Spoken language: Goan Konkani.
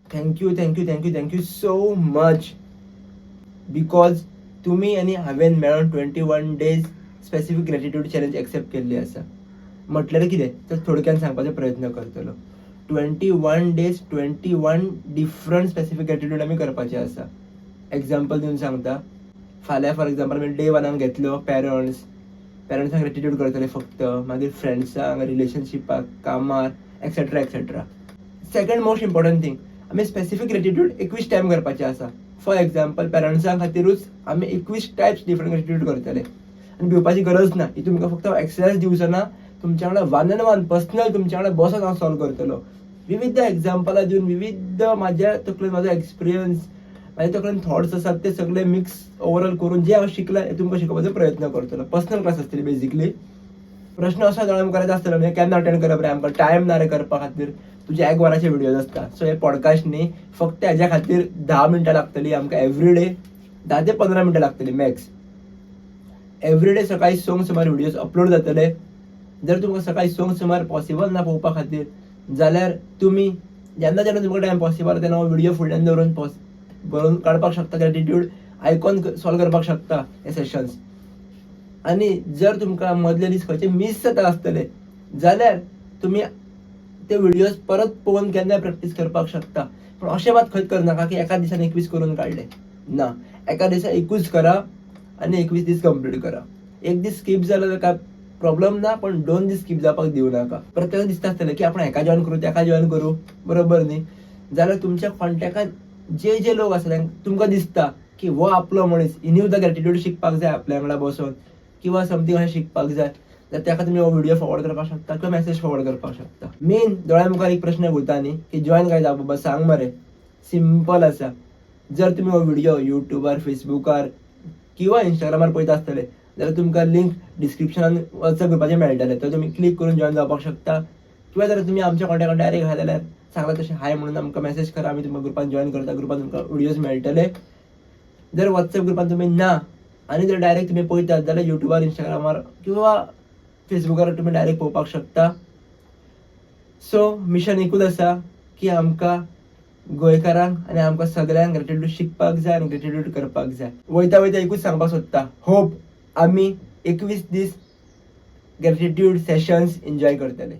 Thank you, thank you, thank you, thank you so much, because तुमी आनी हांवें मेळोन 21 days specific gratitude challenge accept केल्ली आसा. म्हटल्यार कितें तर थोडक्यान सांगपाचो प्रयत्न करतलो. 21 days, 21 different specific gratitude आमी करपाचे आसा. एग्जाम्पल दिवन सांगता, फाल्यां फॉर एग्जाम्पल आमी डे वनाक घेतलो पेरंट्स. पेरंट्सांक ग्रेटिट्यूड करतले फक्त, मागीर फ्रेंड्सांक, रिलेशनशिपाक, कामार, etcetera etcetera. Second most important thing, आमी स्पेसिफीक ग्रेटिट्यूड 21 टायम करपाचे आसा. फॉर एग्जाम्पल, पेरंट्सां खातीरूच आमी 21 टायप्स डिफरंट ग्रेटिट्यूड करतले. आनी भिवपाची गरज ना, ही तुमकां फक्त एक्सरसाइज दिवचो ना. तुमच्या वांगडा वन अँड वन पर्सनल तुमच्या वांगडा बसोन हांव सॉल्व करतलो, विविध एग्जाम्पलां दिवन. विविध म्हाज्या तकलेन म्हाजो एक्सपिरियन्स, म्हाज्या तकलेन थॉट्स आसात, ते सगळे मिक्स ओवरऑल करून जे हांव शिकलां हें तुमकां शिकोवपाचो प्रयत्न करतलो. पर्सनल क्लास आसतली बेजिकली. प्रश्न असो दोळ्या मुखार येता आसतलो, म्हणजे केन्ना अटेंड करप रे, आमकां टायम ना रे करपा खातीर. तुजे एक वराचे व्हिडियोज आसता. सो हे पॉडकास्ट न्ही फक्त हेज्या खातीर 10 मिनटां लागतली आमकां एवरी डे, 10 ते 15 मिनटां लागतली मॅक्स. एवरी डे सकाळी 6 सुमार व्हिडियोज अपलोड जातले. जर तुमकां सकाळी 6 सुमार पॉसिबल ना पळोवपा खातीर, जाल्यार तुमी जेन्ना जेन्ना तुमकां टायम पॉसिबल तेन्ना हो व्हिडिओ फुडल्यान दवरून पॉस बरोवन काडपाक शकता, ग्रेटिट्यूड आयकोन सॉल्व करपाक शकता हे सेशन्स. आनी जर तुमकां मदले दीस खंयचे मीस जाता आसतले, जाल्यार तुमी ते व्हिडियोज परत पळोवन केन्नाय प्रॅक्टीस करपाक शकता. पूण अशें मात खंयच करनाका की एका दिसान 21 करून काडले. ना, एका दिसा एकूच करा आनी 21 दीस कंप्लीट करा. एक दीस स्कीप जालो जाल्यार काय प्रॉब्लम ना, पण 2 दीस स्कीप जावपाक दिवं नाका. प्रत्येकाक दिसता आसतलें की आपण हेका जॉयन करूं, तेका जॉयन करूं, बरोबर न्ही? जाल्यार तुमच्या कॉन्टेक्टान जे जे लोक आसा, तांकां तुमकां दिसता की हो आपलो मनीस, हिणी सुद्दां ग्रेटिट्यूड शिकपाक जाय आपल्या वांगडा बसोन किंवा समथींग अशें शिकपाक जाय, जाल्यार ताका तुमी हो व्हिडिओ फॉरवर्ड करपाक शकता किंवा मॅसेज फॉरवर्ड करपाक शकता. मेन दोळ्या मुखार एक प्रश्न घुंवता न्ही की जॉयन काय जावप बाबा, सांग मरे. सिंपल आसा. जर तुमी हो व्हिडिओ युट्यूबार, फेसबुकार किंवा इंस्टाग्रामार पळयता आसतले, जाल्यार तुमकां लिंक डिस्क्रिप्शनान वॉट्सएप ग्रुपाचेर मेळटलें. तर तुमी क्लिक करून जॉयन जावपाक शकता. किंवा जर तुमी आमच्या कॉन्टॅक्टान डायरेक्ट आहा जाल्यार सांगला तशें हाय म्हणून आमकां मॅसेज करा, आमी तुमकां ग्रुपान जॉयन करता. ग्रुपान तुमकां व्हिडियोज मेळटले. जर वॉट्सएप ग्रुपान तुमी ना आनी जर डायरेक्ट तुमी पळयतात, जाल्यार युट्यूबार, इंस्टाग्रामार किंवा फेसबुकार तुमी डायरेक्ट पळोवपाक शकता. सो मिशन एकूच आसा की आमकां गोंयकारांक आनी आमकां सगळ्यांक ग्रेटिट्यूड शिकपाक जाय आनी ग्रेटिट्यूड करपाक जाय. वयता वयता एकूच सांगपाक सोदता, होप आमी 21 दीस ग्रेटिट्यूड सेशन्स एन्जॉय करतले.